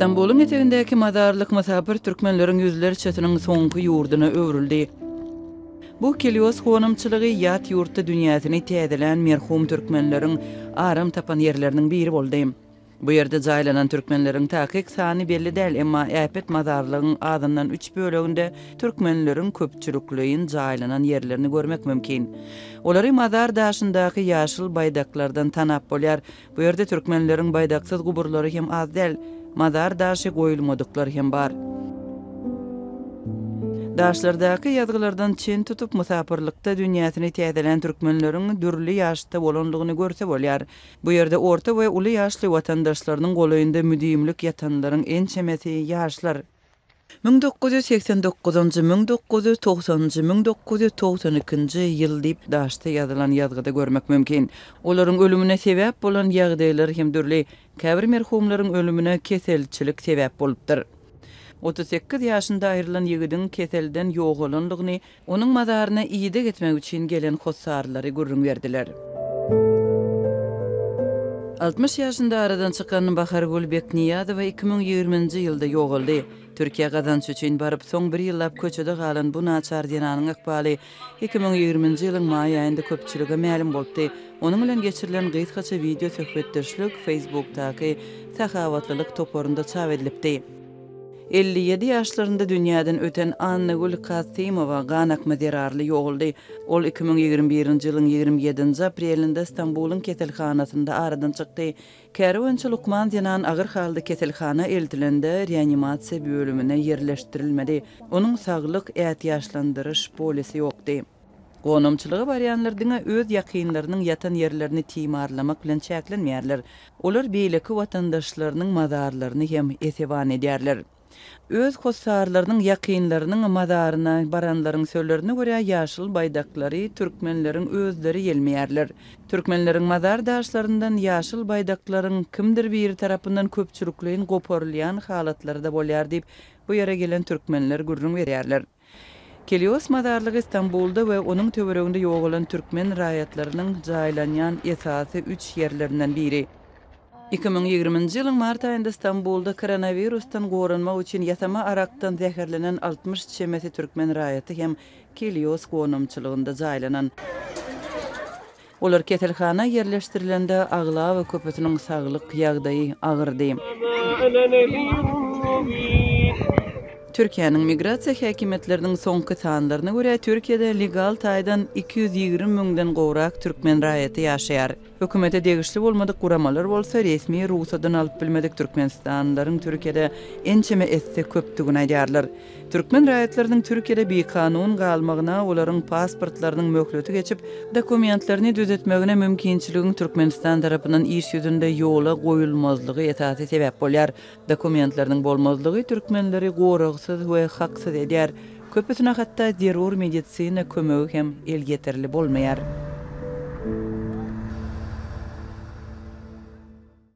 Stambulyň etegindäki mazarlyk mysapyr türkmenleriň ýüzlerçesiniň soňky ýurduna öwrüldi. Bu Kelios gonamçylygy ýat ýurtda dünýäsini täzelän merhum türkmenleriň aram tapan ýerleriniň biri boldy. Bu ýerde jaýlanan türkmenleriň takyk sany belli däl, emma äpet mazarlygyň azyndan üç böleginde türkmenleriň köpçülikleýin jaýlanan ýerlerini görmek mümkin. Olary mazar daşyndaky ýaşyl baýdaklardan tanap bolýar. Bu ýerde türkmenleriň baýdaksyz guburlary hem az däl, mazar daşy goýulmadyklar hem bar. Daşlardaky ýazgylardan çen tutup, mysapyrlykda dünýäsini täzelän türkmenleriň dürli ýaşda bolandygyny görse bolýar. Bu ýerde orta we uly ýaşly watandaşlarynyň golaýynda müdimlik ýatanlaryň ençemesi ýaşlar. 1989-njy, 1990-njy, 1992-nji ýyl diýip daşda ýazylan ýazgyda görmek mümkin. Olaryň ölümine sebäp bolan ýagdaýlar hem dürli. Käbir merhumlaryň ölümine keselçilik sebäp bolupdyr. 38 ýaşynda aýrylan ýigidiň keselden ýogalandygyny Onuň mazaryna ideg etmek üçin gelen hossarlary gürrüň berdiler. 60 ýaşynda aradan çykan Bahargül Beknyýazowa 2020-nji ýylda ýogaldy. Türkiýä gazanç üçin baryp, soň bir ýyllap köçede galan bu naçar zenanyň ykbaly 2020-nji ýylyň maý aýynda köpçülige mälim bolupdy. Onuň bilen geçirilen gysgaça wideo söhbetdeşlik Facebookdaky Sahawatlylyk toparynda çap edilipdi. 57 ýaşlarynda dünýäden öten Annagül Kasymowa gan akma zerarly ýogaldy. Ol 2021-nji ýylyň 27-nji aprelinde Stambulyň keselhanasynda aradan çykdy. Käri boýunça lukman zenan agyr halda keselhana eltilende, reanimasiýa bölümine ýerleşdirilmedi. Onuň saglyk ätiýaçlandyryş polisi ýokdy. Gonamçylyga barýanlar diňe öz ýakynlarynyň ýatan ýerlerini timarlamak bilen çäklenmeýärler. Olar beýleki watandaşlarynyň mazarlaryny hem esewan edýärler. Öz hossarlarynyň, ýakynlarynyň mazaryna baranlaryň sözlerine görä, ýaşyl baýdaklary türkmenleriň özleri ýelmeýärler. Türkmenleriň mazar daşlaryndan ýaşyl baýdaklaryň kimdir biri tarapyndan köpçülikleýin goparylýan halatlary-da bolýar diýip, bu ýere gelen türkmenler gürrüň berýärler. Kelios mazarlygy Stambulda we onuň töwereginde ýogalan türkmen raýatlarynyň jaýlanýan esasy üç ýerlerinden biri. 2020-nji ýylyň mart aýynda Stambulda koronawirusdan goranmak üçin ýasama arakdan zäherlenen 60 çemesi türkmen raýaty hem Kelios gonamçylygynda jaýlanan. Olar keselhana ýerleşdirilende aglaba köpüsiniň saglyk ýagdaýy agyrdy. Türkiýäniň migrasiýa häkimiýetleriniň soňky sanlaryna görä, Türkiýede legal taýdan 220 müňden gowrak türkmen raýaty ýaşaýar. Hökümete degişli bolmadyk guramalar bolsa resmi rugsadyny alyp bilmedik türkmenistanlylaryň Türkiýede ençeme esse köpdügini aýdýarlar. Türkmen raýatlarynyň Türkiýede bikanun galmagyna olaryň pasportlarynyň möhleti geçip, dokumentlerini düzetmegine mümkinçiligiň Türkmenistan tarapyndan iş ýüzünde ýola goýulmazlygy esasy sebäp bolýar. Dokumentleriniň bolmazlygy türkmenleri goragsyz we haksyz edýär. Köpüsine hatda zerur medisina kömegi hem elýeterli bolmaýar.